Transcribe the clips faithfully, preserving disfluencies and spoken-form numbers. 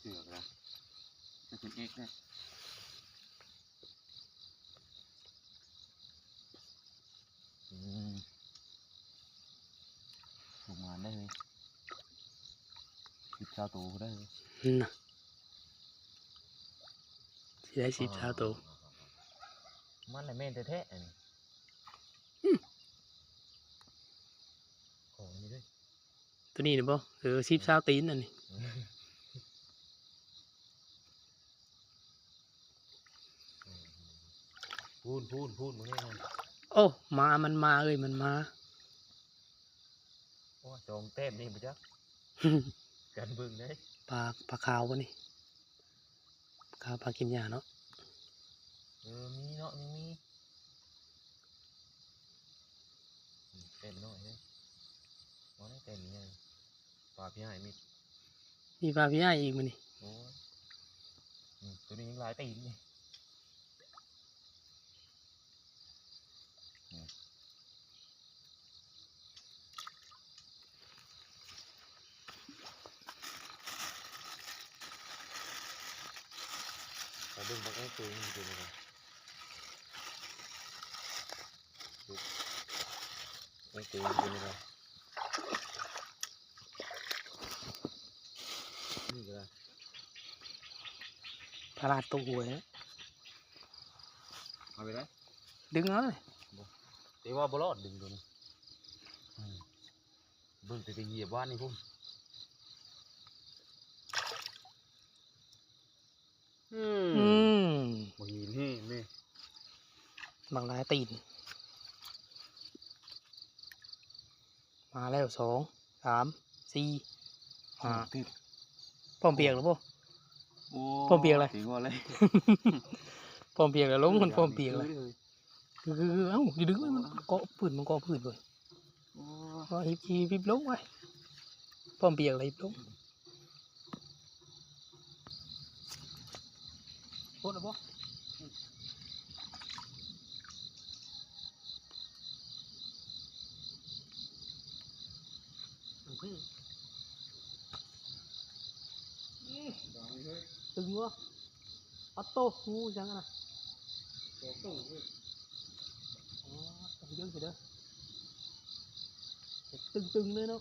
เสือกนะ จะเป็นเอกเนี่ย อืม ถูกงานได้เลย สิบเก้าตัวได้เลย น่ะ สิได้สิบเก้าตัว มันน่ะแม่นแท้ๆ อันนี้ อืม ของนี่ด้วย ตัวนี้นะบ่ เออ สิบเก้าตีนอันนี้ พูน พูน พูน มึงนี่มัน โอ้ มา มันมาเอ้ย มันมา โอ้ สองแต้มนี่บ่จ๊ะ กันเบิ่งเด้ ปลา ปลาขาวบ่นี่ ปลาขาว ปลากินหญ้าเนาะ เออ มีเนาะ มี มี อืม แต้มน้อยเด้ บ่ได้แต้มใหญ่ ปลาพี่อ้ายมี มีปลาพี่อ้ายอีกมื้อนี้ โอ้ย อืม ตัวนี้ยังหลายตีนนี่ อืม ไปเบิ่งบักแอ้ตัวนี้อยู่นี่นะ แอ้ตัวนี้อยู่นี่นะ นี่ก็ได้ พลาดตัวหวยนะ เอาไปเลย ดึงเอาเลย บ่ แต่ว่าบ่รอดดึงตัวนี้ อืม เบิ่งแต่ไปเหยียบว่านนี่พุ่น อืม อืม บ่เห็นแฮงนี่ บักหลายตีน มาแล้ว สอง สาม สี่ ห้า ติด พร้อมเปียกแล้วบ่ โอ้ พร้อมเปียกเลย ถือว่าเลย พร้อมเปียกแล้ว ลงมันพร้อมเปียกเลย คือ คือ คือ เอ้า อย่าดึงมัน มันเกาะพื้น มันเกาะพื้นเลย โอ้ ก็หิบ หิบ หิบลงไว้ พร้อมเปียกเลย หิบลง โคตรบ่ โอเค ตึงวะ ปะโต งูจังอะนะ ตัวโตเว้ย อ๋อ ตึงเยอะอยู่เด้อ ตึงๆ เลยเนาะ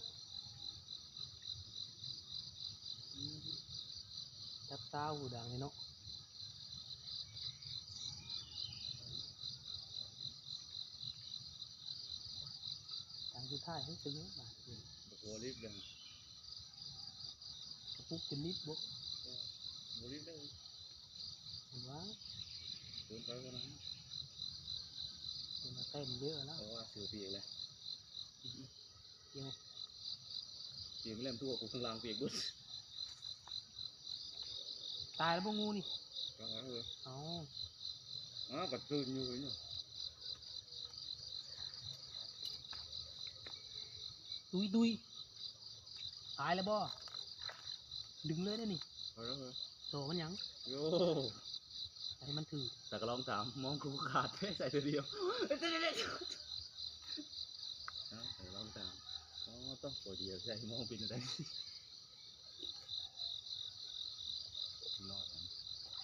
อืม จับตาหูดังเลยเนาะ ทางสุดท้ายให้ตึงบาด โอ้โห ลิฟต์เลย กระปุกเป็นลิฟต์บ่ เออ บ่ลิฟต์เลย เห็นว่า เกินไปกว่านั้น มันเต็มเยอะแล้ว เพราะว่าเสือเปียกเลย เปียกไหม เปียกไม่เล่นทั่ว กูข้างล่างเปียกเบิด ตายแล้วบ่งูนี่ ข้างล่างเลย เอ้า อ้าว กัดตื่นอยู่เนี่ย ดุยดุย ตายแล้วบ่ ดึงเลยได้นี่ เอาแล้วเหรอ โตมันหยัง โย่ ให้มันถือ แต่ก็ลองถาม มองกูขาดแค่ใส่ตัวเดียว เอ้า แต่ก็ลองถาม อ๋อ ต้องตัวเดียวใช่ มองเป็นอะไร รอดนะ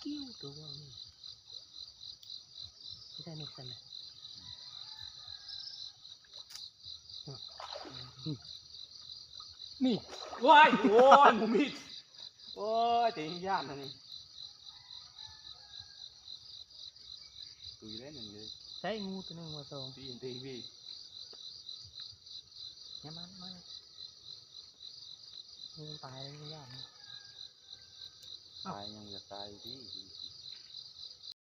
กิ้วตัวนี้ ไม่ใช่นกกันนะ นี่ ว้าย โอ้ย หมูมิด โอ้ย แต่ยังย่านนะนี่ ตุยได้หนึ่งเลย ใช่ งูตัวหนึ่งมาสอง ตีนตีพี่ เนี่ยมัน มัน งูตายเลย ไม่ยากนะ ตายยังจะตายพี่